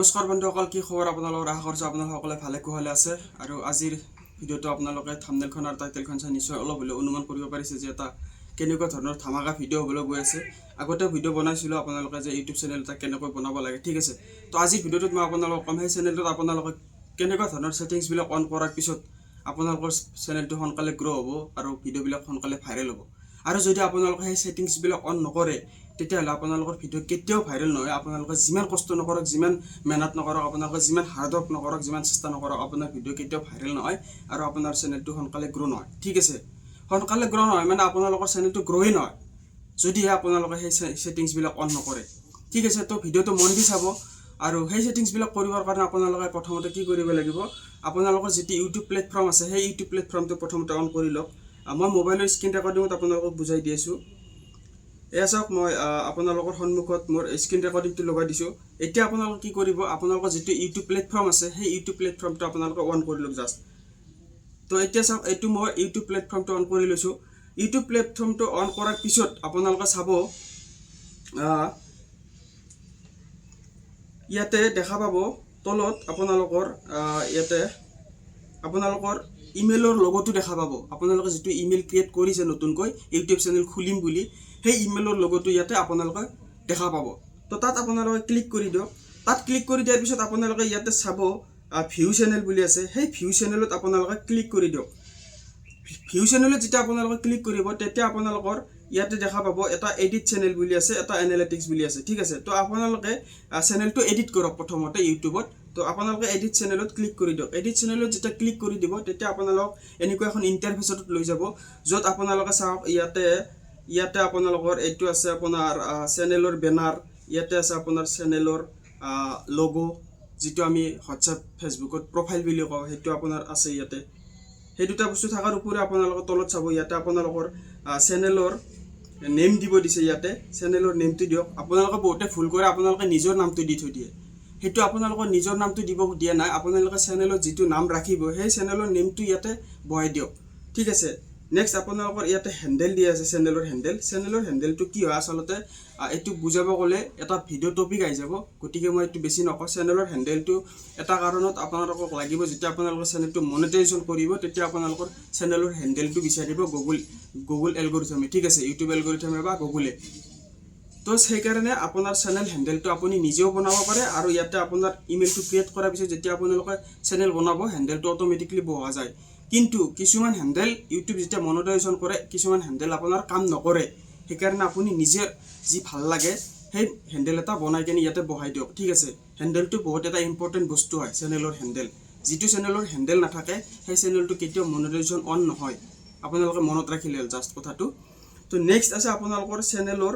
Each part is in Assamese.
নমস্কাৰ বন্ধুসকল, কি খবৰ আপোনালোকৰ? আশা কৰিছোঁ আপোনালোক সকলোৱে ভালে কুশলে আছে। আৰু আজিৰ ভিডিঅ'টো আপোনালোকে থামনেলখন আৰু টাইটেলখন চাই নিশ্চয় অলপ হ'লেও অনুমান কৰিব পাৰিছে যে এটা কেনেকুৱা ধৰণৰ ধামাকা ভিডিঅ' হ'বলৈ গৈ আছে। আগতে ভিডিঅ' বনাইছিলোঁ আপোনালোকে যে ইউটিউব চেনেল এটা কেনেকৈ বনাব লাগে, ঠিক আছে। তো আজিৰ ভিডিঅ'টোত মই আপোনালোকক ক'ম, সেই চেনেলটোত আপোনালোকে কেনেকুৱা ধৰণৰ ছেটিংছবিলাক অন কৰাৰ পিছত আপোনালোকৰ চেনেলটো সোনকালে গ্ৰ' হ'ব আৰু ভিডিঅ'বিলাক সোনকালে ভাইৰেল হ'ব। আৰু যদি আপোনালোকে সেই ছেটিংছবিলাক অন নকৰে, তেতিয়াহ'লে আপোনালোকৰ ভিডিঅ' কেতিয়াও ভাইৰেল নহয়। আপোনালোকে যিমান কষ্ট নকৰক, যিমান মেহনত নকৰক, আপোনালোকে যিমান হাৰ্ড ৱৰ্ক নকৰক, যিমান চেষ্টা নকৰক, আপোনাৰ ভিডিঅ' কেতিয়াও ভাইৰেল নহয় আৰু আপোনাৰ চেনেলটো সোনকালে গ্ৰ' নহয়, ঠিক আছে। সোনকালে গ্ৰ' নহয় মানে আপোনালোকৰ চেনেলটো গ্ৰ'ৱেই নহয়, যদিহে আপোনালোকে সেই ছেটিংছবিলাক অন নকৰে, ঠিক আছে। তো ভিডিঅ'টো মন দি চাব। আৰু সেই ছেটিংছবিলাক কৰিবৰ কাৰণে আপোনালোকে প্ৰথমতে কি কৰিব লাগিব? আপোনালোকৰ যিটো ইউটিউব প্লেটফৰ্ম আছে, সেই ইউটিউব প্লেটফৰ্মটো প্ৰথমতে অন কৰি লওক। মই মোবাইলৰ স্ক্ৰীণ ৰেকৰ্ডিঙত আপোনালোকক বুজাই দি আছোঁ। এয়া চাওক, মই আপোনালোকৰ সন্মুখত মোৰ স্ক্ৰীণ ৰেকৰ্ডিংটো লগাই দিছোঁ। এতিয়া আপোনালোকে কি কৰিব? আপোনালোকৰ যিটো ইউটিউব প্লেটফৰ্ম আছে, সেই ইউটিউব প্লেটফৰ্মটো আপোনালোকে অন কৰি লওক জাষ্ট। তো এতিয়া চাওক, এইটো মই ইউটিউব প্লেটফৰ্মটো অন কৰি লৈছোঁ। ইউটিউব প্লেটফৰ্মটো অন কৰাৰ পিছত আপোনালোকে চাব, ইয়াতে দেখা পাব তলত আপোনালোকৰ ইয়াতে আপোনালোকৰ ইমেইলৰ লগতো দেখা পাব। আপোনালোকে যিটো ইমেইল ক্ৰিয়েট কৰিছে নতুনকৈ ইউটিউব চেনেল খুলিম বুলি, সেই ইমেইলৰ লগতো ইয়াতে আপোনালোকে দেখা পাব। তো তাত আপোনালোকে ক্লিক কৰি দিয়ক। তাত ক্লিক কৰি দিয়াৰ পিছত আপোনালোকে ইয়াতে চাব, ভিউ চেনেল বুলি আছে। সেই ভিউ চেনেলত আপোনালোকে ক্লিক কৰি দিয়ক। ভিউ চেনেলত যেতিয়া আপোনালোকে ক্লিক কৰিব, তেতিয়া আপোনালোকৰ ইয়াতে দেখা পাব এটা এডিট চেনেল বুলি আছে, এটা এনালিটিক্স বুলি আছে, ঠিক আছে। তো আপোনালোকে চেনেলটো এডিট কৰক প্ৰথমতে ইউটিউবত। তো আপোনালোকে এডিট চেনেলত ক্লিক কৰি দিয়ক। এডিট চেনেলত যেতিয়া ক্লিক কৰি দিব, তেতিয়া আপোনালোক এনেকুৱা এখন ইণ্টাৰফেচত লৈ যাব, য'ত আপোনালোকে চাওক, ইয়াতে ইয়াতে আপোনালোকৰ এইটো আছে আপোনাৰ চেনেলৰ বেনাৰ, ইয়াতে আছে আপোনাৰ চেনেলৰ লগো, যিটো আমি হোৱাটছএপ, ফেচবুকত প্ৰফাইল বুলি কওঁ, সেইটো আপোনাৰ আছে ইয়াতে। সেই দুটা বস্তু থকাৰ উপৰিও আপোনালোকৰ তলত চাব, ইয়াতে আপোনালোকৰ চেনেলৰ নেম দিব দিছে। ইয়াতে চেনেলৰ নেমটো দিয়ক। আপোনালোকে বহুতে ভুল কৰে, আপোনালোকে নিজৰ নামটো দি থৈ দিয়ে। সেইটো আপোনালোকৰ নিজৰ নামটো দিব দিয়া নাই। আপোনালোকে চেনেলত যিটো নাম ৰাখিব, সেই চেনেলৰ নেমটো ইয়াতে বহাই দিয়ক, ঠিক আছে। নেক্সট আপোনালোকৰ ইয়াতে হেণ্ডেল দিয়া আছে, চেনেলৰ হেণ্ডেল। চেনেলৰ হেণ্ডেলটো কি হয় আচলতে, এইটো বুজাব গ'লে এটা ভিডিঅ' টপিক আহি যাব, গতিকে মই এইটো বেছি নকওঁ। চেনেলৰ হেণ্ডেলটো এটা কাৰণত আপোনালোকক লাগিব, যেতিয়া আপোনালোকৰ চেনেলটো মনিটাইজেশ্যন কৰিব, তেতিয়া আপোনালোকৰ চেনেলৰ হেণ্ডেলটো বিচাৰিব গুগল এলগৰিথমে, ঠিক আছে, ইউটিউব এলগৰিথমে বা গুগলে। তো সেইকাৰণে আপোনাৰ চেনেল হেণ্ডেলটো আপুনি নিজেও বনাব পাৰে আৰু ইয়াতে আপোনাৰ ইমেইলটো ক্ৰিয়েট কৰাৰ পিছত যেতিয়া আপোনালোকে চেনেল বনাব, হেণ্ডেলটো অট'মেটিকলি বহা যায়। কিন্তু কিছুমান হেণ্ডেল ইউটিউব যেতিয়া মনিটাইজেশ্যন কৰে, কিছুমান হেণ্ডেল আপোনাৰ কাম নকৰে। সেইকাৰণে আপুনি নিজে যি ভাল লাগে, সেই হেণ্ডেল এটা বনাই কিনে ইয়াতে বহাই দিয়ক, ঠিক আছে। হেণ্ডেলটো বহুত এটা ইম্পৰ্টেণ্ট বস্তু হয়, চেনেলৰ হেণ্ডেল। যিটো চেনেলৰ হেণ্ডেল নাথাকে, সেই চেনেলটো কেতিয়াও মনিটাইজেশ্যন অন নহয়। আপোনালোকে মনত ৰাখিলে হ'ল জাষ্ট কথাটো। তো নেক্সট আছে আপোনালোকৰ চেনেলৰ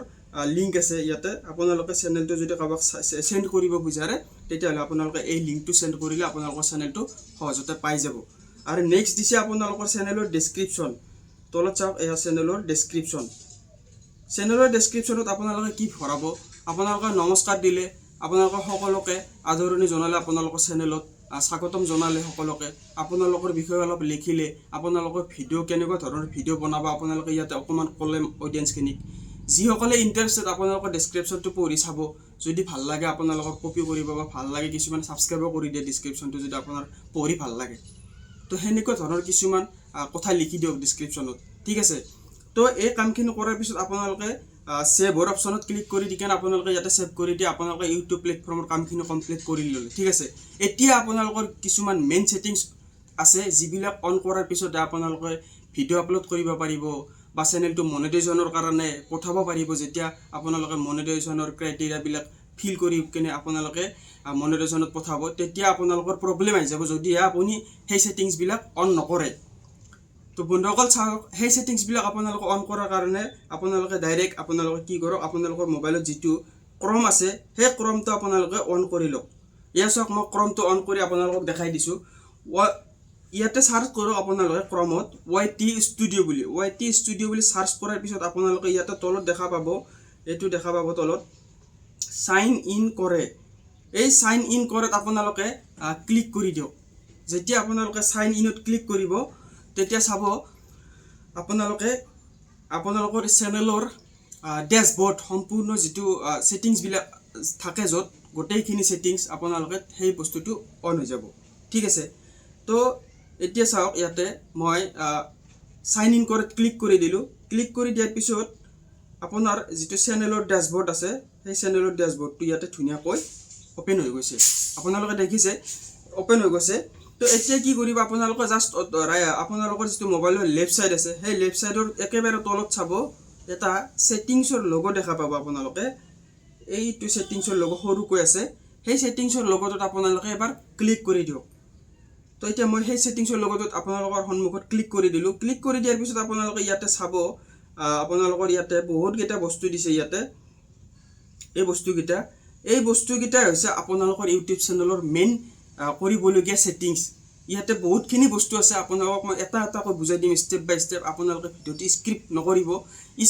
লিংক আছে ইয়াতে। আপোনালোকে চেনেলটো যদি কাৰোবাক চেণ্ড কৰিব বিচাৰে, তেতিয়াহ'লে আপোনালোকে এই লিংকটো চেণ্ড কৰিলে আপোনালোকৰ চেনেলটো সহজতে পাই যাব। আৰু নেক্সট দিছে আপোনালোকৰ চেনেলৰ ডেছক্ৰিপশ্যন। তলত চাওক, এয়া চেনেলৰ ডেছক্ৰিপশ্যন। চেনেলৰ ডেছক্ৰিপশ্যনত আপোনালোকে কি ভৰাব? আপোনালোকে নমস্কাৰ দিলে, আপোনালোকে সকলোকে আদৰণি জনালে, আপোনালোকৰ চেনেলত স্বাগতম জনালে সকলোকে, আপোনালোকৰ বিষয়ে অলপ লিখিলে, আপোনালোকৰ ভিডিঅ' কেনেকুৱা ধৰণৰ ভিডিঅ' বনাব আপোনালোকে ইয়াতে অকণমান ক'লে অডিয়েঞ্চখিনিক, যিসকলে ইণ্টাৰেষ্টেড আপোনালোকৰ ডেছক্ৰিপশ্যনটো পঢ়ি চাব। যদি ভাল লাগে, আপোনালোকৰ কপি কৰিব বা ভাল লাগে, কিছুমান ছাবস্ক্ৰাইবো কৰি দিয়ে ডিছক্ৰিপশ্যনটো, যদি আপোনাৰ পঢ়ি ভাল লাগে। তো সেনেকুৱা ধৰণৰ কিছুমান কথা লিখি দিয়ক ডিছক্ৰিপশ্যনত, ঠিক আছে। তো এই কামখিনি কৰাৰ পিছত আপোনালোকে ছেভৰ অপশ্যনত ক্লিক কৰি দি কেনে আপোনালোকে ইয়াতে ছেভ কৰি দি আপোনালোকে ইউটিউব প্লেটফৰ্মৰ কামখিনি কমপ্লিট কৰি ল'লে, ঠিক আছে। এতিয়া আপোনালোকৰ কিছুমান মেইন ছেটিংছ আছে, যিবিলাক অন কৰাৰ পিছতে আপোনালোকে ভিডিঅ' আপলোড কৰিব পাৰিব বা চেনেলটো মনিটাইজেশ্যনৰ কাৰণে পঠাব পাৰিব। যেতিয়া আপোনালোকে মনিটাইজেশ্যনৰ ক্ৰাইটেৰিয়াবিলাক ফিল কৰি কেনে আপোনালোকে মনিটাইজেশ্যনত পঠাব, তেতিয়া আপোনালোকৰ প্ৰব্লেম আহি যাব, যদিহে আপুনি সেই ছেটিংছবিলাক অন নকৰে। তো বন্ধুসকল চাওক, সেই ছেটিংছবিলাক আপোনালোকে অন কৰাৰ কাৰণে আপোনালোকে ডাইৰেক্ট আপোনালোকে কি কৰক, আপোনালোকৰ মোবাইলত যিটো ক্ৰম আছে, সেই ক্ৰমটো আপোনালোকে অন কৰি লওক। ইয়াত চাওক, মই ক্ৰমটো অন কৰি আপোনালোকক দেখাই দিছোঁ। ইয়াতে চাৰ্চ কৰক আপোনালোকে ক্ৰমত ৱাই টি ষ্টুডিঅ' বুলি। ৱাই টি ষ্টুডিঅ' বুলি চাৰ্চ কৰাৰ পিছত আপোনালোকে ইয়াতে তলত দেখা পাব, এইটো দেখা পাব তলত চাইন ইন কৰে। এই চাইন ইন কৰাত আপোনালোকে ক্লিক কৰি দিয়ক। যেতিয়া আপোনালোকে চাইন ইনত ক্লিক কৰিব, তেতিয়া চাব আপোনালোকে আপোনালোকৰ চেনেলৰ ডেছবৰ্ড সম্পূৰ্ণ যিটো ছেটিংছবিলাক থাকে, য'ত গোটেইখিনি ছেটিংছ আপোনালোকে সেই বস্তুটো অন হৈ যাব, ঠিক আছে। তো এতিয়া চাওক, ইয়াতে মই চাইন ইন কৰাত ক্লিক কৰি দিলোঁ। ক্লিক কৰি দিয়াৰ পিছত আপোনাৰ যিটো চেনেলৰ ডেছবৰ্ড আছে, সেই চেনেলৰ ডেছবৰ্ডটো ইয়াতে ধুনীয়াকৈ অ'পেন হৈ গৈছে। আপোনালোকে দেখিছে, অ'পেন হৈ গৈছে। তো এতিয়া কি কৰিব আপোনালোকে? জাষ্ট আপোনালোকৰ যিটো মোবাইলৰ লেফ্ট ছাইড আছে, সেই লেফ্ট ছাইডৰ একেবাৰে তলত চাব, এটা ছেটিংছৰ লগো দেখা পাব আপোনালোকে। এইটো ছেটিংছৰ লগো সৰুকৈ আছে। সেই ছেটিংছৰ লগটোত আপোনালোকে এবাৰ ক্লিক কৰি দিয়ক। তো এতিয়া মই সেই ছেটিংছৰ লগটোত আপোনালোকৰ সন্মুখত ক্লিক কৰি দিলোঁ। ক্লিক কৰি দিয়াৰ পিছত আপোনালোকে ইয়াতে চাব, আপোনালোকৰ ইয়াতে বহুতকেইটা বস্তু দিছে ইয়াতে। এই বস্তুকেইটাই হৈছে আপোনালোকৰ ইউটিউব চেনেলৰ মেইন কৰিবলগীয়া ছেটিংছ। ইয়াতে বহুতখিনি বস্তু আছে। আপোনালোকক মই এটা এটাকৈ বুজাই দিম ষ্টেপ বাই ষ্টেপ। আপোনালোকে ভিডিঅ'টো স্কিপ নকৰিব।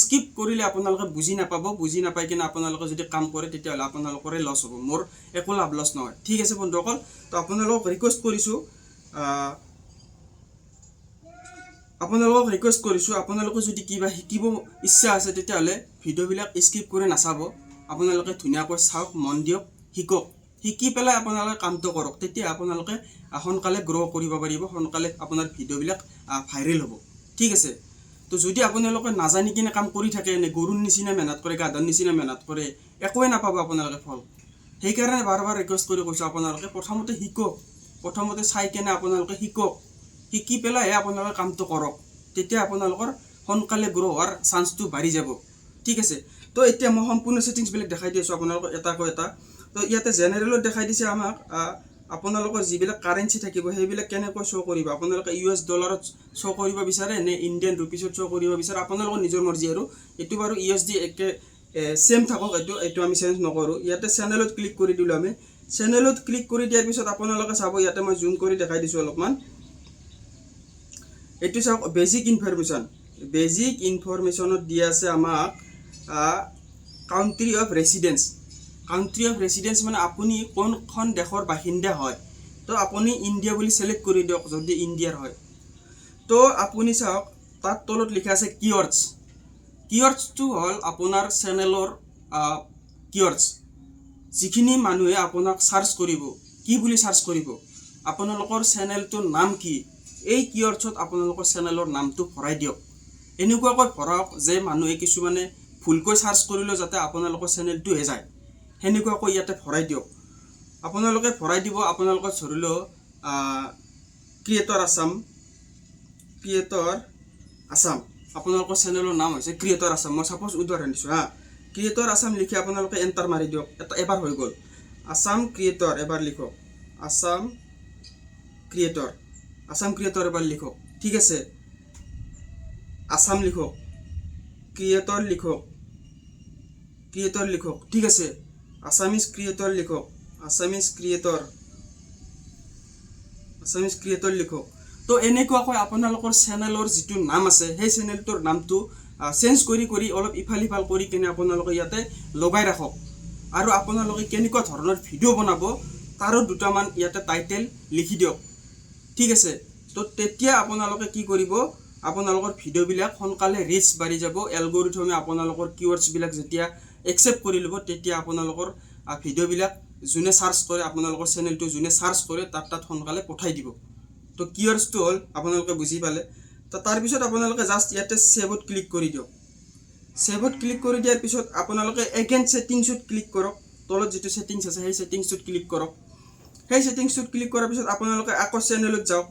স্কিপ কৰিলে আপোনালোকে বুজি নাপাব। বুজি নাপাই কিনে আপোনালোকে যদি কাম কৰে, তেতিয়াহ'লে আপোনালোকৰে লছ হ'ব, মোৰ একো লাভ লছ নহয়, ঠিক আছে বন্ধুসকল। তো আপোনালোকক ৰিকুৱেষ্ট কৰিছোঁ, আপোনালোকে যদি কিবা শিকিব ইচ্ছা আছে, তেতিয়াহ'লে ভিডিঅ'বিলাক স্কিপ কৰি নাচাব। আপোনালোকে ধুনীয়াকৈ চাওক, মন দিয়ক, শিকক। শিকি পেলাই আপোনালোকে কামটো কৰক। তেতিয়া আপোনালোকে সোনকালে গ্ৰ' কৰিব পাৰিব, সোনকালে আপোনাৰ ভিডিঅ'বিলাক ভাইৰেল হ'ব, ঠিক আছে। তো যদি আপোনালোকে নাজানি কিনে কাম কৰি থাকে, এনে গৰুৰ নিচিনা মেহনত কৰে, গাধৰ নিচিনা মেহনত কৰে, একোৱে নাপাব আপোনালোকে ফল। সেইকাৰণে বাৰ বাৰ ৰিকুৱেষ্ট কৰি কৈছোঁ, আপোনালোকে প্ৰথমতে শিকক। প্ৰথমতে চাই কেনে আপোনালোকে শিকক। শিকি পেলাইহে আপোনালোকে কামটো কৰক। তেতিয়া আপোনালোকৰ সোনকালে গ্ৰ' হোৱাৰ চান্সটো বাঢ়ি যাব, ঠিক আছে। তো এতিয়া মই সম্পূৰ্ণ ছেটিংছবিলাক দেখাই দি আছোঁ আপোনালোকক এটাকৈ এটা। তো ইয়াতে জেনেৰেলত দেখাই দিছে আমাক, আপোনালোকৰ যিবিলাক কাৰেঞ্চি থাকিব, সেইবিলাক কেনেকৈ শ্ব' কৰিব। আপোনালোকে ইউ এছ ডলাৰত শ্ব' কৰিব বিচাৰে নে ইণ্ডিয়ান ৰুপিছত শ্ব' কৰিব বিচাৰে, আপোনালোকৰ নিজৰ মৰ্জি। আৰু এইটো বাৰু ইউ এছ ডি একে ছেম থাকক, এইটো আমি চেঞ্জ নকৰোঁ। ইয়াতে চেনেলত ক্লিক কৰি দিলোঁ আমি। চেনেলত ক্লিক কৰি দিয়াৰ পিছত আপোনালোকে চাব, ইয়াতে মই জুম কৰি দেখাই দিছোঁ অলপমান। এইটো চাওক, বেচিক ইনফৰমেশ্যন। বেচিক ইনফৰমেশ্যনত দিয়া আছে আমাক country of residence. Country of residence মানে আপুনি কোনখন দেশৰ বাসিন্দা হয়। তো আপুনি ইণ্ডিয়া বুলি ছিলেক্ট কৰি দিয়ক, যদি ইণ্ডিয়াৰ হয়। তো আপুনি চাওক, তাত তলত লিখা আছে কিৱৰ্ডছ। কিৱৰ্ডছটো হ'ল আপোনাৰ চেনেলৰ কিৱৰ্ডছ। যিখিনি মানুহে আপোনাক চাৰ্চ কৰিব, কি বুলি চাৰ্চ কৰিব, আপোনালোকৰ চেনেলটোৰ নাম কি, এই কিৱৰ্ডছত আপোনালোকৰ চেনেলৰ নামটো ভৰাই দিয়ক। এনেকুৱাকৈ ভৰাওক যে মানুহে কিছুমানে ভুলকৈ চাৰ্চ কৰিলেও যাতে আপোনালোকৰ চেনেলটোহে যায়, সেনেকুৱাকৈ ইয়াতে ভৰাই দিয়ক। আপোনালোকে ভৰাই দিব, আপোনালোকৰ ধৰি লওক ক্ৰিয়েটৰ আছাম, ক্ৰিয়েটৰ আছাম। আপোনালোকৰ চেনেলৰ নাম হৈছে ক্ৰিয়েটৰ আছাম। মই ছাপ'জ উদাহৰণ দিছোঁ হা। ক্ৰিয়েটৰ আছাম লিখি আপোনালোকে এণ্টাৰ মাৰি দিয়ক এটা এবাৰ, হৈ গ'ল। আছাম ক্ৰিয়েটৰ এবাৰ লিখক। আছাম ক্ৰিয়েটৰ, আছাম ক্ৰিয়েটৰ এবাৰ লিখক, ঠিক আছে। আছাম লিখক, ক্ৰিয়েটৰ লিখক, ক্ৰিয়েটৰ লিখক, ঠিক আছে। আছামিজ ক্ৰিয়েটৰ লিখক, আছামিজ ক্ৰিয়েটৰ, আছামিজ ক্ৰিয়েটৰ লিখক। তো এনেকুৱাকৈ আপোনালোকৰ চেনেলৰ যিটো নাম আছে, সেই চেনেলটোৰ নামটো চেঞ্জ কৰি কৰি, অলপ ইফাল সিফাল কৰি কেনে আপোনালোকে ইয়াতে লগাই ৰাখক। আৰু আপোনালোকে কেনেকুৱা ধৰণৰ ভিডিঅ' বনাব, তাৰো দুটামান ইয়াতে টাইটেল লিখি দিয়ক, ঠিক আছে। তো তেতিয়া আপোনালোকে কি কৰিব, আপোনালোকৰ ভিডিঅ'বিলাক সোনকালে ৰিচ বাঢ়ি যাব। এলগৰিথমে আপোনালোকৰ কিৱৰ্ডছবিলাক যেতিয়া একচেপ্ট কৰি ল'ব, তেতিয়া আপোনালোকৰ ভিডিঅ'বিলাক যোনে চাৰ্চ কৰে, আপোনালোকৰ চেনেলটো যোনে চাৰ্চ কৰে, তাত সোনকালে পঠাই দিব। তো কিৱৰ্ডছটো হ'ল, আপোনালোকে বুজি পালে। তো তাৰপিছত আপোনালোকে জাষ্ট ইয়াতে ছেভত ক্লিক কৰি দিয়ক। ছেভত ক্লিক কৰি দিয়াৰ পিছত আপোনালোকে এগেইন ছেটিংছত ক্লিক কৰক। তলত যিটো ছেটিংছ আছে, সেই ছেটিংছটোত ক্লিক কৰক। সেই ছেটিংছটোত ক্লিক কৰাৰ পিছত আপোনালোকে আকৌ চেনেলত যাওক।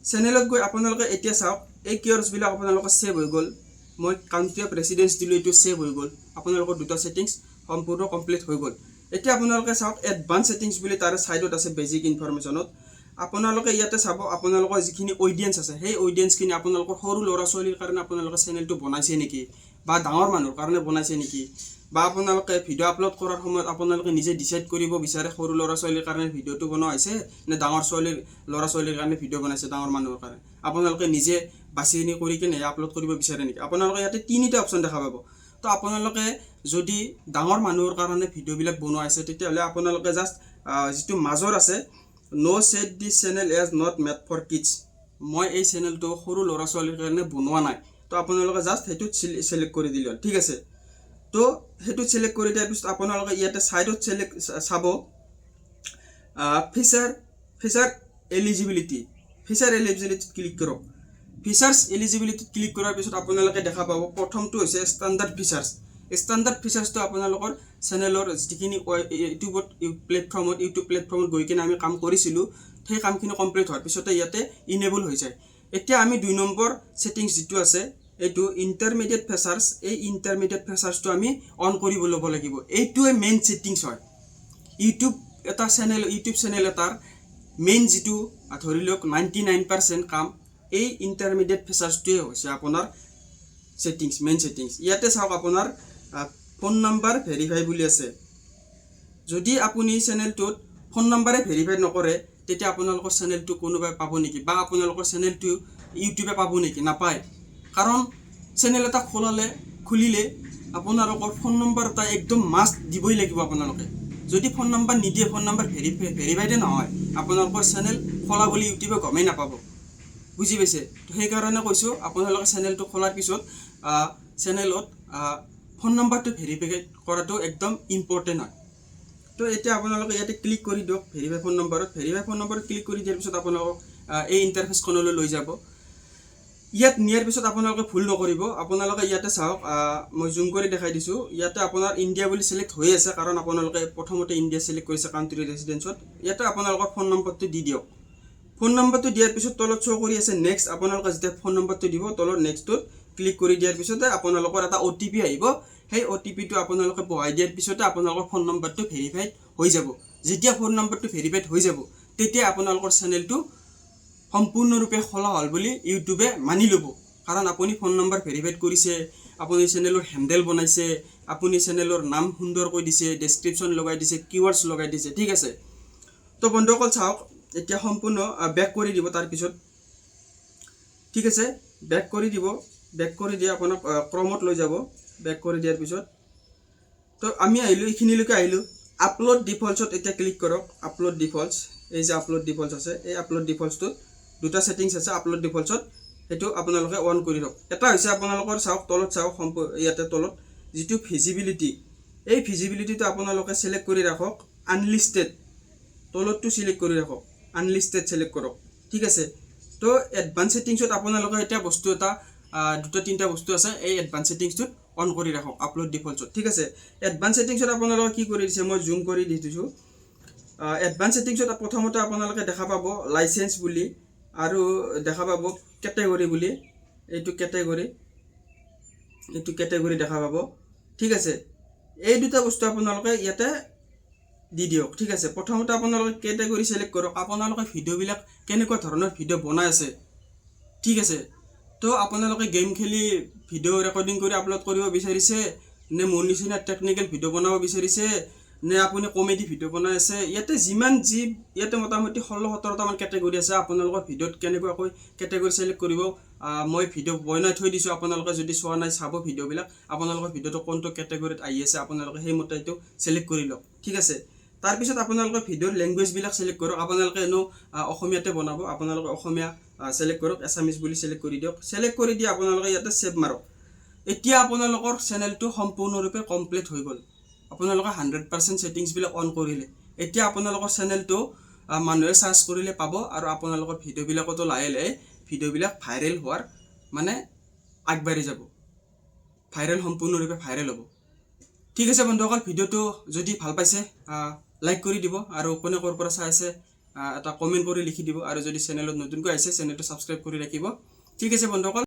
চেনেলত গৈ আপোনালোকে এতিয়া চাওক, এই কিৱৰ্ডছবিলাক আপোনালোকৰ ছেভ হৈ গ'ল। মই কাউণ্ট্ৰি অফ ৰেচিডেঞ্চ দিলোঁ, এইটো ছেভ হৈ গ'ল। আপোনালোকৰ দুটা ছেটিংছ সম্পূৰ্ণ কমপ্লিট হৈ গ'ল। এতিয়া আপোনালোকে চাওক, এডভান্স ছেটিংছ বুলি তাৰে ছাইডত আছে। বেজিক ইনফৰমেশ্যনত আপোনালোকে ইয়াতে চাব, আপোনালোকৰ যিখিনি অডিয়েঞ্চ আছে, সেই অডিয়েঞ্চখিনি আপোনালোকৰ সৰু ল'ৰা ছোৱালীৰ কাৰণে আপোনালোকে চেনেলটো বনাইছে নেকি বা ডাঙৰ মানুহৰ কাৰণে বনাইছে নেকি, বা আপোনালোকে ভিডিঅ' আপলোড কৰাৰ সময়ত আপোনালোকে নিজে ডিচাইড কৰিব বিচাৰে, সৰু ল'ৰা ছোৱালীৰ কাৰণে ভিডিঅ'টো বনোৱা হৈছে নে ডাঙৰ ল'ৰা ছোৱালীৰ কাৰণে ভিডিঅ' বনাইছে, ডাঙৰ মানুহৰ কাৰণে, আপোনালোকে নিজে বাছনি কৰি কেনে আপলোড কৰিব বিচাৰে নেকি। আপোনালোকে ইয়াতে তিনিটা অপশ্যন দেখা পাব। তো আপোনালোকে যদি ডাঙৰ মানুহৰ কাৰণে ভিডিঅ'বিলাক বনোৱা আছে, তেতিয়াহ'লে আপোনালোকে জাষ্ট যিটো মাজৰ আছে, "No, set this channel as not made for kids", মই এই চেনেলটো সৰু ল'ৰা ছোৱালীৰ কাৰণে বনোৱা নাই। তো আপোনালোকে জাষ্ট সেইটোত চিলেক্ট কৰি দিলে হ'ল, ঠিক আছে। তো সেইটোত চিলেক্ট কৰি দিয়াৰ পিছত আপোনালোকে ইয়াতে ছাইডত চিলেক্ট চাব। ফিচাৰ ফিচাৰ এলিজিবিলিটি, ফিচাৰ এলিজিবিলিটিত ক্লিক কৰক। ফিচাৰ্ছ এলিজিবিলিটিত ক্লিক কৰাৰ পিছত আপোনালোকে দেখা পাব, প্ৰথমটো হৈছে ষ্টাণ্ডাৰ্ড ফিচাৰ্ছ। ষ্টাণ্ডাৰ্ড ফিচাৰ্ছটো আপোনালোকৰ চেনেলৰ যিখিনি ইউটিউবত প্লেটফৰ্মত, ইউটিউব প্লেটফৰ্মত গৈ কিনে আমি কাম কৰিছিলোঁ, সেই কামখিনি কমপ্লিট হোৱাৰ পিছতে ইয়াতে ইনেবল হৈ যায়। এতিয়া আমি 2 নম্বৰ ছেটিংছ যিটো আছে, এইটো ইণ্টাৰমিডিয়েট ফিচাৰ্ছ, এই ইণ্টাৰমিডিয়েট ফিচাৰ্ছটো আমি অন কৰিব ল'ব লাগিব। এইটোৱে মেইন ছেটিংছ হয়। ইউটিউব এটা চেনেল, ইউটিউব চেনেল এটাৰ মেইন যিটো ধৰি লওক 99% কাম এই ইণ্টাৰমিডিয়েট ফিচাৰ্ছটোৱে হৈছে আপোনাৰ ছেটিংছ, মেইন ছেটিংছ। ইয়াতে চাওক, আপোনাৰ ফোন নাম্বাৰ ভেৰিফাই বুলি আছে। যদি আপুনি চেনেলটোত ফোন নাম্বাৰে ভেৰিফাই নকৰে, তেতিয়া আপোনালোকৰ চেনেলটো কোনোবাই পাব নেকি বা আপোনালোকৰ চেনেলটো ইউটিউবে পাব নেকি? নাপায়। কাৰণ চেনেল এটা খুলিলে আপোনালোকৰ ফোন নম্বৰ এটা একদম মাষ্ট দিবই লাগিব। আপোনালোকে যদি ফোন নম্বৰ নিদিয়ে, ফোন নম্বৰ ভেৰিফাইডে নহয়, আপোনালোকৰ চেনেল খোলা বুলি ইউটিউবে গমেই নাপাব। বুজি পাইছে? তো সেইকাৰণে কৈছোঁ, আপোনালোকে চেনেলটো খোলাৰ পিছত চেনেলত ফোন নম্বৰটো ভেৰিফাই কৰাটো একদম ইম্পৰ্টেণ্ট হয়। তো এতিয়া আপোনালোকে ইয়াতে ক্লিক কৰি দিয়ক ভেৰিফাই ফোন নম্বৰত। ভেৰিফাই ফোন নম্বৰত ক্লিক কৰি দিয়াৰ পিছত আপোনালোকক এই ইণ্টাৰফেচখনলৈ লৈ যাব। ইয়াত নিয়াৰ পিছত আপোনালোকে ভুল নকৰিব। আপোনালোকে ইয়াতে চাওক, মই জুম কৰি দেখাই দিছোঁ। ইয়াতে আপোনাৰ ইণ্ডিয়া বুলি চিলেক্ট হৈ আছে, কাৰণ আপোনালোকে প্ৰথমতে ইণ্ডিয়া চিলেক্ট কৰিছে কাণ্ট্ৰি ৰেচিডেঞ্চত। ইয়াতে আপোনালোকৰ ফোন নম্বৰটো দি দিয়ক। ফোন নম্বৰটো দিয়াৰ পিছত তলত শ্ব' কৰি আছে নেক্সট। আপোনালোকে যেতিয়া ফোন নম্বৰটো দিব, তলত নেক্সটটোত ক্লিক কৰি দিয়াৰ পিছতে আপোনালোকৰ এটা অ'টিপি আহিব। সেই অ'টিপিটো আপোনালোকে বহাই দিয়াৰ পিছতে আপোনালোকৰ ফোন নম্বৰটো ভেৰিফাইড হৈ যাব। যেতিয়া ফোন নম্বৰটো ভেৰিফাইড হৈ যাব, তেতিয়া আপোনালোকৰ চেনেলটো সম্পূৰ্ণৰূপে খোলা হ'ল বুলি ইউটিউবে মানি ল'ব। কাৰণ আপুনি ফোন নম্বৰ ভেৰিফাইড কৰিছে, আপুনি চেনেলৰ হেণ্ডেল বনাইছে, আপুনি চেনেলৰ নাম সুন্দৰকৈ দিছে, ডেছক্ৰিপশ্যন লগাই দিছে, কিৱৰ্ডছ লগাই দিছে। ঠিক আছে। তো বন্ধুসকল, চাওক, এতিয়া সম্পূৰ্ণ বেক কৰি দিব তাৰপিছত। ঠিক আছে, বেক কৰি দিব। বেক কৰি দি আপোনাক ক্ৰমত লৈ যাব। বেক কৰি দিয়াৰ পিছত তো আমি আহিলোঁ, এইখিনিলৈকে আহিলোঁ। আপলোড ডিফল্টছত এতিয়া ক্লিক কৰক। আপলোড ডিফল্টছ, এই যে আপলোড ডিফল্টছ আছে, এই আপলোড ডিফল্টছটোত দুটা ছেটিংছ আছে। আপলোড ডিফল্টছত সেইটো আপোনালোকে অন কৰি দিয়ক। এটা হৈছে আপোনালোকৰ, চাওক, তলত চাওক, ইয়াতে তলত যিটো ভিজিবিলিটি, এই ভিজিবিলিটিটো আপোনালোকে চিলেক্ট কৰি ৰাখক আনলিষ্টেড। তলতটো চিলেক্ট কৰি ৰাখক, আনলিষ্টেড চিলেক্ট কৰক। ঠিক আছে। তো এডভান্স ছেটিংছত আপোনালোকে এতিয়া বস্তু এটা দুটা তিনিটা বস্তু আছে, এই এডভান্স ছেটিংছটোত অন কৰি ৰাখক আপলোড ডিফল্টছত। ঠিক আছে। এডভান্স ছেটিংছত আপোনালোকে কি কৰি দিছে, মই জুম কৰি দি দিছোঁ। এডভান্স ছেটিংছত প্ৰথমতে আপোনালোকে দেখা পাব লাইচেঞ্চ বুলি আৰু দেখা পাব কেটেগৰী বুলি। এইটো কেটেগৰী দেখা পাব। ঠিক আছে। এই দুটা বস্তু আপোনালোকে ইয়াতে দি দিয়ক। ঠিক আছে। প্ৰথমতে আপোনালোকে কেটেগৰী চিলেক্ট কৰক, আপোনালোকে ভিডিঅ'বিলাক কেনেকুৱা ধৰণৰ ভিডিঅ' বনাই আছে। ঠিক আছে। তো আপোনালোকে গেম খেলি ভিডিঅ' ৰেকৰ্ডিং কৰি আপলোড কৰিব বিচাৰিছে নে মোৰ নিচিনা টেকনিকেল ভিডিঅ' বনাব বিচাৰিছে নে আপুনি কমেডি ভিডিঅ' বনাই আছে, ইয়াতে যিমান যি ইয়াতে মোটামুটি 16-17টামান কেটেগৰী আছে। আপোনালোকৰ ভিডিঅ'ত কেনেকুৱাকৈ কেটেগৰী চিলেক্ট কৰিব, মই ভিডিঅ' বনাই থৈ দিছোঁ। আপোনালোকে যদি চোৱা নাই, চাব ভিডিঅ'বিলাক। আপোনালোকৰ ভিডিঅ'টো কোনটো কেটেগৰীত আহি আছে, আপোনালোকে সেইমতে এইটো চিলেক্ট কৰি লওক। ঠিক আছে। তাৰপিছত আপোনালোকে ভিডিঅ'ৰ লেংগুৱেজবিলাক চিলেক্ট কৰক। আপোনালোকে এনেও অসমীয়াতে বনাব, আপোনালোকে অসমীয়া চিলেক্ট কৰক। এছামিজ বুলি চিলেক্ট কৰি দিয়ক। চিলেক্ট কৰি দি আপোনালোকে ইয়াতে ছেভ মাৰক। এতিয়া আপোনালোকৰ চেনেলটো সম্পূৰ্ণৰূপে কমপ্লিট হৈ গ'ল। আপোনালোকে 100% ছেটিংছবিলাক অন কৰিলে এতিয়া আপোনালোকৰ চেনেলটো মানুহে চাৰ্চ কৰিলে পাব আৰু আপোনালোকৰ ভিডিঅ'বিলাকতো লাহে লাহে ভিডিঅ'বিলাক ভাইৰেল হোৱাৰ মানে আগবাঢ়ি যাব, ভাইৰেল, সম্পূৰ্ণৰূপে ভাইৰেল হ'ব। ঠিক আছে বন্ধুসকল, ভিডিঅ'টো যদি ভাল পাইছে লাইক কৰি দিব আৰু কোনে ক'ৰ পৰা চাই আছে এটা কমেণ্ট কৰি লিখি দিব আৰু যদি চেনেলত নতুনকৈ আহিছে, চেনেলটো ছাবস্ক্ৰাইব কৰি ৰাখিব। ঠিক আছে বন্ধুসকল।